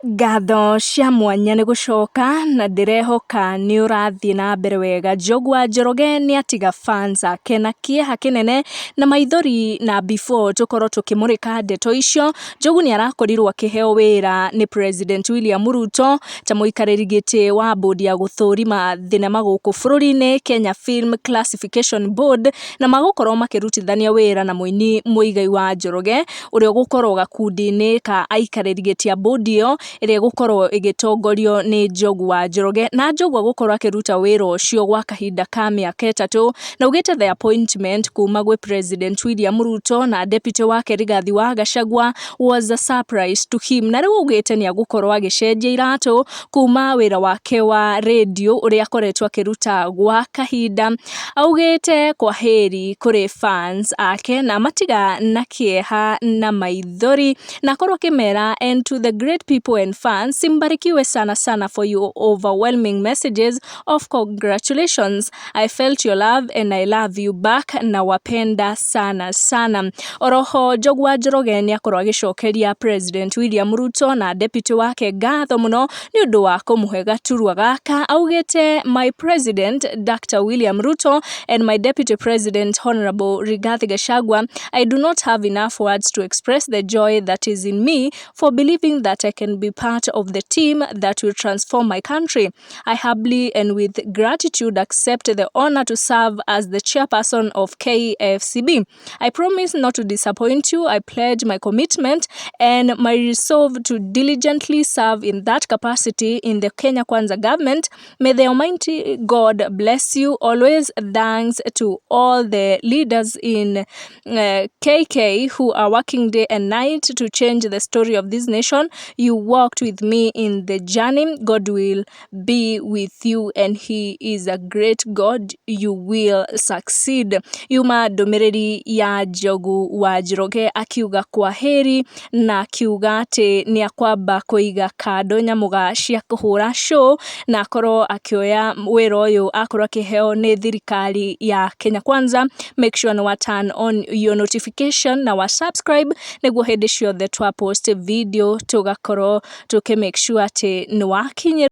Ngatho cia mwanya nĩ gũcoka na ndĩrehoka nĩ ũrathiĩ na mbere wega. Njogu wa Njoroge nĩ atiga fans ake na kĩeha kĩnene na maithori, na before tũkorwo tũkĩmũrĩka ndeto icio, Njogu nĩ arakorirwo akĩheo wĩra nĩ President William Ruto ta mũikarĩri gĩtĩ wa bodi ya gũthũrima thinema gũkũ bũrũri-inĩ, Kenya Film Classification Board, na magũkorwo makĩrutithania wĩra na mũini Muigai wa Njoroge ũrĩa ũgũkorwo gakundi-inĩ ka aikarĩri gĩtĩ a bodi ĩyo ĩrĩa ĩgũkorwo ĩgĩtongorio nĩ Njogu wa Njoroge. Na Njogu agũkorwo akĩruta wĩra ũcio gwa kahinda ka mĩaka 3, na augĩte the appointment kuma gwĩ President William Ruto na deputy wake Rigathi wa Gachagua was a surprise to him. Na rĩu augĩte nĩ agũkorwo agĩcenjia iratũ kuma wĩra wake wa radio ũrĩa akoretwo akĩruta gwa kahinda. Augĩte kwaheri kũrĩ fans ake na matiga na kĩeha na maithori, na akorwo akĩmera, "And to the great people and fans, mbarikiwe sana sana for your overwhelming messages of congratulations. I felt your love and I love you back. Nawapenda sana sana." Oroho Njogu wa Njoroge nĩ akorwo agĩcokeria President William Ruto na deputy wake ngatho mũno nĩ ũndũ wa kũmũhe gaturwa gaka. Augĩte, "My President Dr. William Ruto and my Deputy President Honorable Rigathi Gachagua, I do not have enough words to express the joy that is in me for believing that I can be part of the team that will transform my country. I humbly and with gratitude accept the honor to serve as the chairperson of KFCB. I promise not to disappoint you. I pledge my commitment and my resolve to diligently serve in that capacity in the Kenya Kwanza government. May the Almighty God bless you always. Thanks to all the leaders in KK who are working day and night to change the story of this nation. You walked with me in the journey. God will be with you and he is a great God. You will succeed." Yuma ndũmĩrĩri ya Njogu wa Njoroge akiuga kwaheri na akiuga atĩ nĩ akwamba kũiga kando nyamũga cia kũhũra show na akorwo akĩoya wĩra ũyũ akorwo akĩheo nĩ thirikari ya Kenya Kwanza. Make sure nĩ wa turn on your notification na wa subscribe nĩguo hĩndĩ ciothe twa post video tũgakorwo tũkĩ make sure atĩ nĩ wakinyĩrwo.